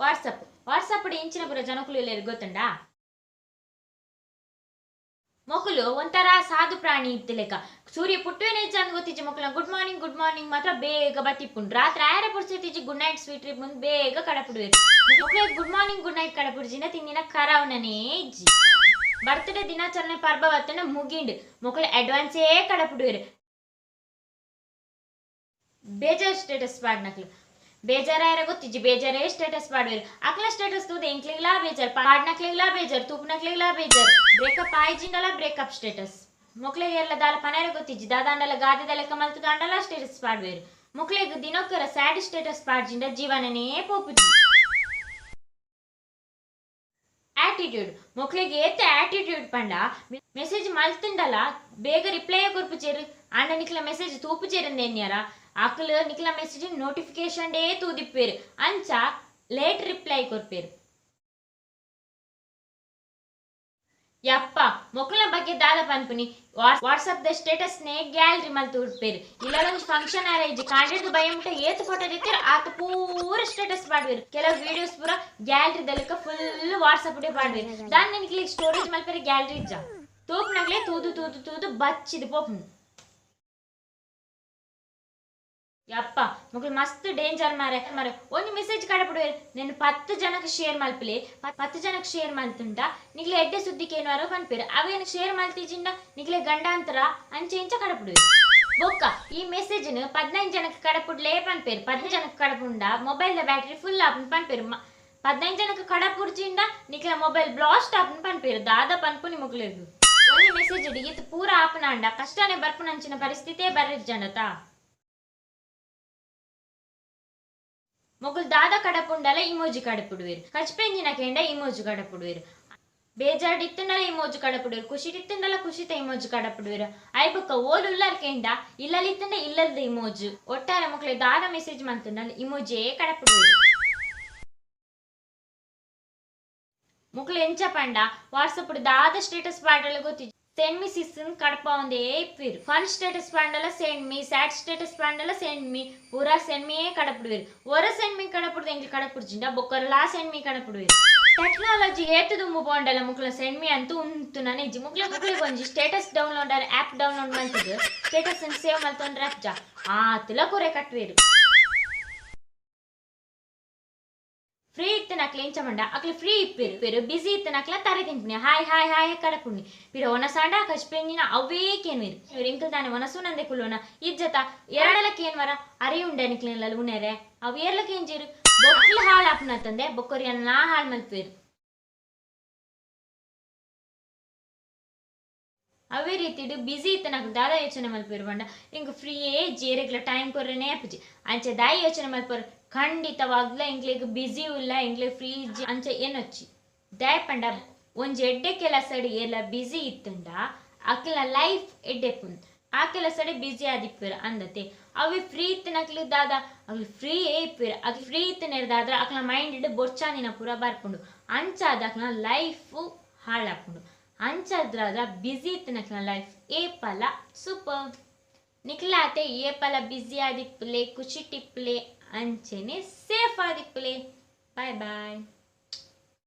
WhatsApp WhatsApp ಇಂಚಿನ ಪೂರ ಜನಕುಲು ಉಲ್ಲೆರ್ ಗೊತ್ತುಂಡಾ? ಮೊಕುಲು ಒಂಥರ ಸಾಧು ಪ್ರಾಣಿ ಇತ್ತಿಲೆಕ. ಸೂರ್ಯ ಪುಟ್ಟುವೆನೆ ಇಜ್ಜ ಅಂದ್ ಗೊತ್ತಿಜ್ಜಿ ಮೊಕುಲ್ನ ಗುಡ್ ಮಾರ್ನಿಂಗ್ ಗುಡ್ ಮಾರ್ನಿಂಗ್ ಮಾತ್ರ ಬೇಗ ಬತ್ತಿಪ್ಪುಂಡು. ರಾತ್ರಿ ಆಯೆರೆ ಪುರ್ಸೊತ್ತಿಜ್ಜಿ ಗುಡ್ ನೈಟ್ ಸ್ವೀಟ್ ಡ್ರೀಮ್ ಅಂದ್ ಬೇಗ ಕಡಪುಡುವೆರ್. ಮೊಕ್ಲೆಗ್ ಗುಡ್ ಮಾರ್ನಿಂಗ್ ಗುಡ್ ನೈಟ್ ಕಡಪುಡ್ಜಿಂಡ ತಿಂದಿನ ಕರವುನನೇ ಇಜ್ಜಿ. ಬರ್ತ್ಡೇ ದಿನಾಚರಣೆ ಪರ್ಬ ಬತ್ತ್ಂಡ ಮುಗಿಂಡ್ ಮೊಕುಲು ಅಡ್ವಾನ್ಸೇ ಕಡಪುಡುವೆರ್. ಬೇಜಾರ್ ಸ್ಟೇಟಸ್ ಪಾಡ್ನಕ್ಲು ಬೇಜಾರಾಯೆರೆ ಗೊತ್ತಿಜ್ಜಿ ಬೇಜಾರೇ ಸ್ಟೇಟಸ್ ಪಾಡುವೆರ್. ಅಕ್ಲ ಸ್ಟೇಟಸ್ ತೂದು ಎಂಕ್ಲೆಗ್ಲಾ ಬೇಜಾರ್, ಪಾಡ್ನಕ್ಲೆಗ್ಲಾ ಬೇಜಾರ್, ತೂಪುನಕ್ಲೆಗ್ಲಾ ಬೇಜಾರ್. ಬ್ರೇಕಪ್ ಆಯಿಜಿಂಡಲ ಬ್ರೇಕಪ್ ಸ್ಟೇಟಸ್. ಮೊಕ್ಲೆಗ್ ಏರ್ಲ ದಾಲ ಪನೆರೆ ಗೊತ್ತಿಜ್ಜಿ, ದಾದಾಂಡಲ ಗಾದೆದ ಲೆಕ್ಕ ಮಲ್ತುದಾಂಡಲ ಸ್ಟೇಟಸ್ ಪಾಡುವೆರ್. ಮೊಕ್ಲೆಗ್ ದಿನೊಕ್ಕರ ಸ್ಯಾಡ್ ಸ್ಟೇಟಸ್ ಪಾಡ್ಜಿಂಡ ಜೀವನನೇ ಪೋಪುಜಿ. ಆಟಿಟ್ಯೂಡ್ ಮೊಕ್ಲೆಗ್ ಏತ್ ಆಟಿಟ್ಯೂಡ್ ಪಂಡ ಮೆಸೇಜ್ ಮಲ್ತುಂಡಲ ಬೇಗ ರಿಪ್ಲೈ ಕೊರ್ಪುಜೆರ್. ಆಂಡ ನಿಕ್ಲ ಮೆಸೇಜ್ ತೂಪುಜೆರ್ ಅಂದ್ ಅಕ್ಲು ನಿಕ್ಲ ಮೆಸೇಜ್ ನೋಟಿಫಿಕೇಶನ್ ಡೇ ತೂದಿಪ್ಪೆರ್, ಅಂಚ ಲೇಟ್ ರಿಪ್ಲೈ ಕೊರ್ಪೆರ್. ಯಪ್ಪ ಮೊಕ್ಲೆನ ಬಗ್ಗೆ ದಾದ ಪನ್ಪುನಿ, ವಾಟ್ಸಪ್ ದ ಸ್ಟೇಟಸ್ ನೇ ಗ್ಯಾಲರಿ ಮಲ್ತ್ ಉಡ್ಪೆರ್. ಇಲ್ಲದೊಂಜಿ ಫಂಕ್ಷನ್ ಆರ ಇಜ್ಜಿ ಕಾಂಡೆಡ್ದ್ ಬಯಮುಟ್ಟ ಏತ್ ಫೋಟೋ ದೆತ್ತೆರ್ ಆತ್ ಪೂರ ಸ್ಟೇಟಸ್ ಪಾಡುವೆರ್. ಕೆಲವು ವಿಡಿಯೋಸ್ ಪೂರ ಗ್ಯಾಲರಿ ದಲೆಕ ಫುಲ್ ವಾಟ್ಸಪ್ ಡೇ ಪಾಡುವೆರ್. ದಾನ್ನ ನಿಕ್ಲೆಗ್ ಸ್ಟೋರೇಜ್ ಮಲ್ಪೆರೆ ಗ್ಯಾಲರಿ ಇಜ್ಜ? ತೂಪುನಕ್ಲೆ ತೂದು ತೂದು ತೂದು ಬಚ್ಚಿದ್ ಪೋಪುಂಡು. ಯಪ್ಪ ಮೊಕ್ಲು ಮಸ್ತ್ ಡೇಂಜರ್ ಮಾರೆ ಮಾರೆ. ಒಂಜಿ ಮೆಸೇಜ್ ಕಡಪುಡುವೆರ್, ನೆನ್ 10 ಜನಕ್ ಶೇರ್ ಮಲ್ಪುಲೆ, 10 ಜನಕ್ ಶೇರ್ ಮಲ್ತುಂಡ ನಿಕ್ಲೆ ಎಡ್ಡೆ ಸುದ್ದಿ ಕೇನುವಾರ ಪನ್ಪೆರ್. ಅವೇನ್ ಶೇರ್ ಮಲ್ತಿಜಿಂಡ ನಿಕ್ಲೆ ಗಂಡಾಂತರ ಅಂಚೆ ಇಂಚ ಕಡಪುಡುವೆರ್. ಬೊಕ್ಕ ಈ ಮೆಸೇಜ್ ನು 15 ಜನಕ್ ಕಡಪುಡ್ಲೆ ಪನ್ಪೆರ್. 15 ಜನಕ್ ಕಡಪುಂಡ ಮೊಬೈಲ್ ದ ಬ್ಯಾಟರಿ ಫುಲ್ ಆಪುಂಡು ಪನ್ಪೆರ್. 15 ಜನಕ್ ಕಡಪುಡ್ಜಿಂಡ ನಿಕ್ಲೆ ಮೊಬೈಲ್ ಬ್ಲಾಸ್ಟ್ ಆಪುಂಡು ಪನ್ಪೆರ್. ದಾದ ಪನ್ಪುನಿ ಮೊಕ್ಲೆಗ್? ಒಂಜಿ ಮೆಸೇಜ್ ಈತ್ ಪೂರ ಆಪುನಾಂಡ ಕಷ್ಟನೇ ಬರ್ಪುನಂಚಿನ ಪರಿಸ್ಥಿತಿಯೇ ಬರ್ರಿಜ್ಜಂಡತ. ಮೊಕುಲು ದಾದ ಕಡಪುಂಡಲ ಇಮೋಜಿ ಕಡಪುಡುವೆರ್, ಕಚ್ಪೆಂಜಿನ ಕೇಂಡ ಇಮೋಜಿ ಕಡಪುಡುವೆರ್, ಬೇಜಾರ್ಡ್ ಇತ್ತುಂಡಲ ಇಮೋಜಿ ಕಡಪುಡುವೆರ್, ಖುಷಿಡ್ ಇತ್ತುಂಡಲ ಖುಷಿತ ಇಮೋಜಿ ಕಡಪುಡುವೆರ್. ಐ ಬೊಕ್ಕ ಓಲು ಉಲ್ಲರ್ ಕೇಂಡ ಇಲ್ಲಲ್ ಇತ್ತುಂಡ ಇಲ್ಲಲ್ದ ಇಮೋಜಿ. ಒಟ್ಟಾರೆ ಮೊಕ್ಲೆ ದಾದ ಮೆಸೇಜ್ ಮಲ್ತುಂಡಲ ಇಮೋಜಿಯೇ ಕಡಪುಡುವೆರ್. ಮೊಕ್ಲು ಎಂಚ ಪಂಡ ವಾಟ್ಸಪ್ ದಾದ ಸ್ಟೇಟಸ್ ಪಾಡಲ ಗೊತ್ತಿಜ್ಜಿ, ಸೆಂಡ್ ಮಿ ಸಿಸ್ ಕಡಪಾವಂದೇ ಇಪ್ಪುವೆರ್. ಫನ್ ಸ್ಟೇಟಸ್ ಪಾಂಡಲ ಸೆಂಡ್ ಮಿ, ಸ್ಯಾಡ್ ಸ್ಟೇಟಸ್ ಪಾಂಡಲ ಸೆಂಡ್ ಮಿ, ಪೂರಾ ಸೆಂಡ್ ಮೀಯೇ ಕಡಪುಡುವೆರ್. ಒರ send me ಕಡಪುಡ್ದು ಎಂಕ್ಲು ಕಡಪುಡ್ಜಿಂಡ ಬೊಕ್ಕರಲಾ send me ಕಡಪುಡುವೆರ್. Technology ಏತ್ ದುಂಬು ಪೋಂಡಲ ಮೊಕ್ಲ ಸೆಂಡ್ ಮಿ ಅಂತೂ ಉಂತುನನೇ ಇಜ್ಜಿ. ಮೊಕ್ಲೆ ಮೊಕ್ಲೆಗ್ ಒಂಜಿ ಸ್ಟೇಟಸ್ ಡೌನ್ಲೋಡರ್ ಆ್ಯಪ್ ಡೌನ್ಲೋಡ್ ಮಲ್ತುದು ಸ್ಟೇಟಸ್ ಸೇವ್ ಮಲ್ತೊಂಡ್ರೆ ಅಪ್ಜ ಆತುಲ ಕುರೆ ಕಟ್ಟುವೆರ್. ಫ್ರೀ ಇತ್ತನಕ್ಲೆ ಎಂಚ ಪಂಡ ಅಕ್ಲೆ ಫ್ರೀ ಇಪ್ಪೆರ್, ಬಿಸಿ ಇತ್ತನಕ್ಲೆ ತರೆ ತಿನ್ಪಿನಿ ಹಾಯ್ ಹಾಯ್ ಹಾಯ್ ಕಡಪುಣಿ. ಪಿರ ಒನಸಾಂಡ ಕಚ್ಪೆಂಜಿನ ಅವೇ ಕೇನ್ವೆರ್. ಇಂಕಲ್ ದಾನೆ ಒನಸುನಂದೆ ಕುಲ್ಲೋನ ಇಜ್ಜತ ಎರಡಲ ಕೇನ್ವರ ಅರೆ ಉಂಡೆ ನಿಕ್ಲೆನ ಉನೇರೆ ಅವು ಏರ್ಲ ಕೇಂಜೆರ್. ಬೊಕ್ಲು ಹಾಳ್ ಆಪುನತ್ತಂದೆ ಬೊಕ್ಕೊರಿಯನ್ನ ಹಾಳ್ ಮಲ್ಪುವೆರ್. ಅವೇ ರೀತಿಡ್ ಬಿಸಿ ಇತ್ತನಕ್ಲು ದಾದ ಯೋಚನೆ ಮಲ್ಪುವೆರ್ ಪಂಡ ಇಂಕ್ ಫ್ರೀಯೇ ಇಜ್ಜಿ, ಏರೆಗ್ಲ ಟೈಮ್ ಕೊರ್ರೆನೇ ಆಪುಜಿ ಅಂಚೆ ದಾಯಿ ಯೋಚನೆ ಮಲ್ಪುವೆರ್. ಖಂಡಿತವಾಗ್ಲ ಎಂಕ್ಲೆಗ್ ಬಿಸಿ ಉಲ್ಲ, ಎಂಕ್ಲೆಗ್ ಫ್ರೀ ಇಜ್ಜಿ ಅಂಚೆ ಏನೊಚ್ಚಿ. ದಾಯೆ ಪಂಡ ಒಂಜಿ ಎಡ್ಡೆ ಕೆಲಸಡ್ ಏರ್ಲ ಬಿಸಿ ಇತ್ತುಂಡ ಅಕ್ಲೆನ ಲೈಫ್ ಎಡ್ಡೆಪುಂಡು, ಆ ಕೆಲಸಡೆ ಬಿಸಿ ಆದಿಪ್ಪುವೆರ್ ಅಂದತೆ. ಅವೇ ಫ್ರೀ ಇತ್ತಿನಕ್ಲು ದಾದ ಅಕ್ಲು ಫ್ರೀಯೇ ಇಪ್ಪುವೆರ್. ಅಕ್ಲು ಫ್ರೀ ಇತ್ತಿನೆರ್ದಾದ್ರ ಅಕ್ಲೆನ ಮೈಂಡ್ ಬೊರ್ಚಾಂದಿನ ಪೂರ ಬರ್ಪುಂಡು, ಅಂಚಾದ್ ಅಕ್ಲೆನ ಲೈಫ್ ಹಾಳಾಪುಂಡು. ಅಂಚಾದ್ರಾದ್ರ ಬಿಸಿ ಇತ್ತಿನಕ್ಲೆನ ಲೈಫ್ ಏಪಲ ಸೂಪರ್. ನಿಕ್ಲಾತೆ ಏಪಲ ಬಿಸಿ ಆದಿಪ್ಪುಲೆ, ಖುಷಿ ಟಿಪ್ಪುಲೆ, ಅಂಚೆನೆ ಸೇಫ್ ಆದಿಪ್ಪುಲೆ. Boy boy.